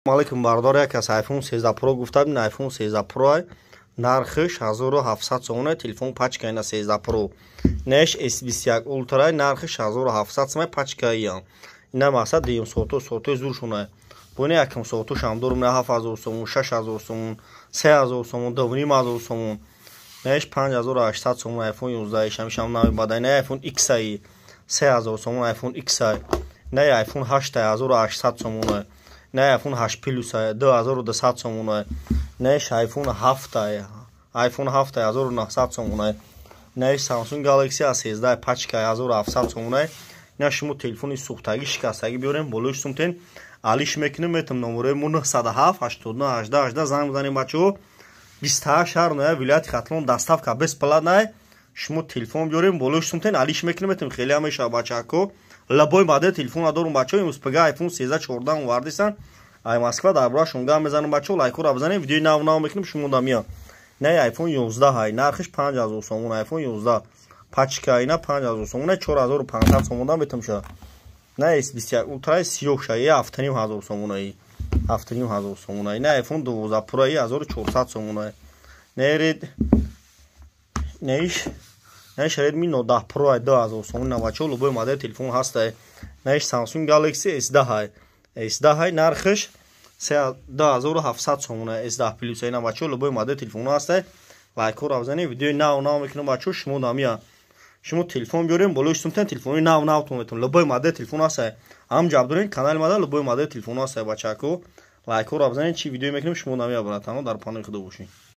Алейкум, бардор. Як аз iPhone 13 Pro гуфта, ин iPhone 13 Pro нархиш 1700 сомона, телефон пачка ина 13 Pro. Неш S21 Ultra нархиш 1700 сомона, пачка ия. Ина мақсад дуюм сото, сотои зуршуна. Буне якум сото шам дорум, на 7000 сомон, 6000 сомон, 3000 сомон, 2500 сомон. Неш 5800 сомон iPhone 11 шам нави бадай, на iPhone X ай 3000 сомон iPhone X ай. На iPhone 8 1800 сомон. На iPhone 8 Plus 2200 сомон. На iPhone 7, iPhone 7 1900 сомон. На Samsung Galaxy A13 пачка 1700 сомон. На шумо телефони сӯхтагӣ, шикастагӣ биёрем, болои сумтен алиш мекунем, метам. Номерои мо 907 89 18 18, занг бизанем, бачаҳо. 28 шаҳр ноя, вилояти Хатлон, доставка бесплатная. Шумо телефон биёрем, болои сумтен алиш мекунем, метам, хеле ҳам мешавад, бачаҳако. Любой модел телефон дорум, бачаҳо. Имрӯз пага iPhone 13 14 овардисан ай Москва, дар бораашон гап мезанам, бачаҳо. Лайкҳоро бизанем, видеои нав нав мекунем, шумо дамия. На iPhone 11 ҳай, нархиш 5000 сомон. iPhone 11 пачка ина 5000 сомон, 4500 сомон дам метам ша. На S21 Ultra сиёҳ ша, 7500 сомон, 7500 сомон. На iPhone 12 Pro 1400 сомон. На Red, наиш Redmi Note 10 Pro 2000 сомон. На бачаҳо, любой модел телефон ҳастай. Наиш Samsung Galaxy S10 ҳай, S10 ҳай, нархиш 2700 сомон, S10 Plus. Ина, бачаҳо, любой модел телефон ҳастай. Лайкҳоро бизанед, видеои нав нав мекунам, бачаҳо. Шумо дамия, шумо телефон биёрем, болои сумтен телефони нав навтон метон. Любой модел телефон ҳастай, ҳам ҷаб дорем канали мада, любой модел телефон ҳастай, бачаҳако. Лайкҳоро бизанед, чӣ видео мекунем, шумо дамия, братано. Дар паноҳи Худо бошед.